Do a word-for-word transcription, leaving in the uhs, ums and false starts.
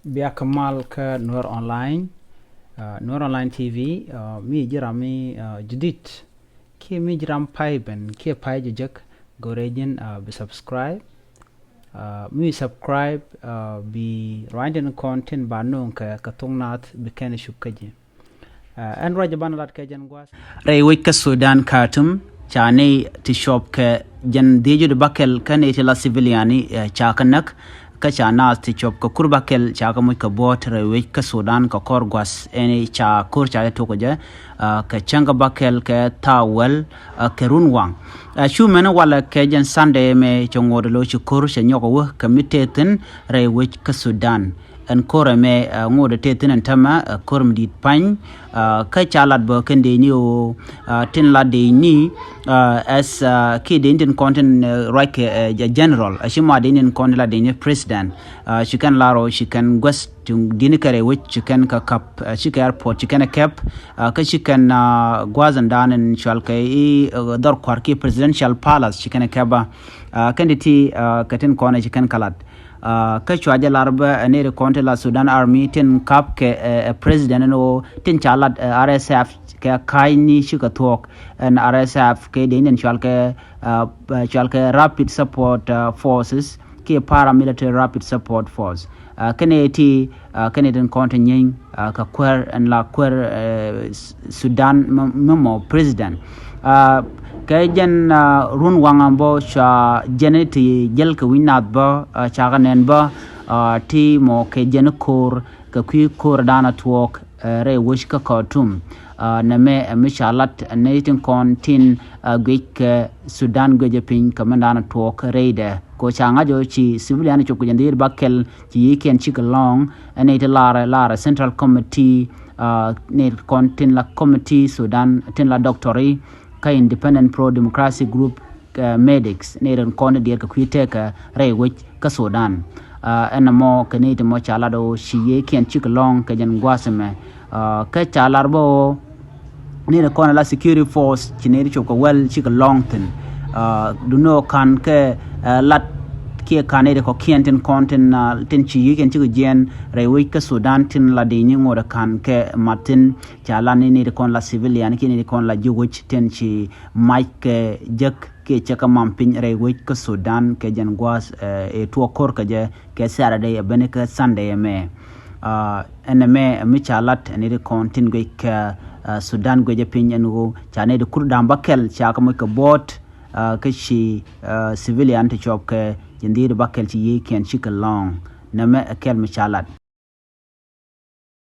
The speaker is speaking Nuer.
Bia kɛ mal kä Nuer Online, uh, Nuer Online T V, uh, mi ji̱ ram mi uh, jidit. Kiɛ mi ji̱ ram pay ben kiɛ pay jɛ jek, go̱rɛ ji̱n uh, bi subscribe. Uh, mi subscribe uh, bi ruany tin kɔn tin ba no̱o̱ŋ kɛ kɛ thok nath bi kɛn cup kä ji̱. Uh, ɛn ruac ban lat kɛ jɛn gua̱th. Rɛy wec kä Sudan Khartoum, ca ni ti cuɔp kɛ jɛn dhiecä di bakɛl kä ni ti la civilian ni uh, ca kä näk, kä ca naath ti cuɔp kɛ kur bakɛl ca kä muc kɛ buɔt rɛy wec kä Sudan kɛ kɔr gua̱th ɛn ca kur ca jɛ tok jɛ uh, kɛ cäŋ kä bakɛl kɛ thaak wäl uh, kɛ run waŋ. Uh, cu mɛn walɛ kɛ jɛn Sunday mɛ cɛ ŋuɔt lo̱ ci kur cɛ nyɔk wä kɛ mi tëë thi̱n rɛy wec kä Sudan. Ɛn ko̱r ɛmɛ uh, ŋot ɛ tëë thi̱n ɛn tämɛ uh, ko̱r mi di̱i̱t pa̱ny uh, kä ca lat bä kɛn dee ni ɣöö uh, tin lat dee ni uh, as uh, kiɛ dee ni tin kɔn tin uh, ruac kɛ uh, general, a ci ma dee ni tin kɔn tin lat dee ni president. Uh, ci kɛn lar ɣöö ci kɛn guäth tin di̱t ni kɛ rɛy wec ci kɛn kɛ käp, uh, ci kɛ airport ci kɛn ɛ kɛp uh, kä ci kɛn uh, gua̱th ɛn dan in cual kɛ i̱ uh, dhɔr kua̱r kiɛ presidential palace ci kɛn ɛ kɛp ba uh, kɛn ti ti uh, kɛ tin kɔn ɛ ci kɛn kɛ lat. Uh, kä cua jɛ lar bä ɛ nɛy ti kɔn ti la Sudan Army tin kap kɛ ɛ president ni ɣöö tin ca lat ɛ R S F kɛ ka̱ny ni cikɛ thuɔ̱k. Ɛn R S F kɛ dee ni cual kɛ uh, cual kɛ Rapid Support uh, Forces kiɛ Paramilitary Rapid Support Force. Uh, kɛnɛ ti uh, kɛnɛ tin kɔn ti nyiny uh, kɛ kuɛr ɛn la kuɛr uh, Sudan mɛ mɔ president. Uh, kɛ jɛn uh, run waŋ bɔ ca jɛn ti jɛl kɛ wi̱ny nath bä uh, ca kɛ nɛn bä uh, ti mɔ kɛ jɛn ko̱r kɛ kui̱ ko̱r dan a tuɔɔk uh, rɛy wec kä Khartoum. Uh, nɛmɛ ɛ mi ca lat ɛ nɛy tin kɔn tin uh, guic kɛ Sudan guic ɛ piny kɛ mɛn dan a tuɔɔk rɛydɛ. Kɛ ca ŋa̱c ɔ ci civilian cop kɛ jɛn dhiet bakɛl ci yiëëkiɛn cikɛ lɔ̱ŋ ɛ nɛy ti lar lar Central Committee uh, nɛy kɔn tin la committee Sudan tin la doctori kä Independent Pro Democracy Group uh, medics nɛy rin kɔn diɛt kɛ kui̱ tɛkɛ rɛy wec kä Sudan. Uh, ɛn ɛmɔ kɛ nɛy ti mɔ ca lat ɔ ci yiëëkiɛn cikɛ lɔ̱ŋ kɛ jɛn gua̱a̱th ɛmɛ uh, kä ca lar bä ɔ nɛy ti kɔn la security force ci nɛy ti cop kɛ wäl cikɛ lɔ̱ŋ thi̱n. Uh, dunɔ ka̱n kɛ uh, lat kiɛ ka̱n nɛy ti kɔ̱kiɛn tin kɔn tin uh, tin ci yiëëkiɛn cikɛ jiɛɛn rɛy wec kä Sudan tin la di nyi ŋot ka̱n kɛ mat thi̱n. Ca la ni nɛy ti kɔn la civilian kiɛ nɛy ti kɔn la ji̱ wec tin ci mac kɛ jek kiɛ cɛ kɛ mam piny rɛy wec kä Sudan kɛ jɛn gua̱a̱th ɛ tuɔɔk ko̱r kɛ jɛ kɛ Saturday ɛ ben kɛ Sunday ɛmɛ. Ɛn ɛmɛ ɛ mi ca lat ɛ nɛy ti kɔn tin guic kɛ Sudan guic ɛ piny ɛn ɣöö ca nɛy ti kur da̱ŋ bakɛl ca kɛ moc kɛ buɔ̱ɔ̱t kä ci civilian ti cuɔp kɛ jɛn dhiet bakɛl ci yiëëkiɛn cikɛ lɔ̱ŋ. Nɛmɛ ɛ kɛl mi ca lat.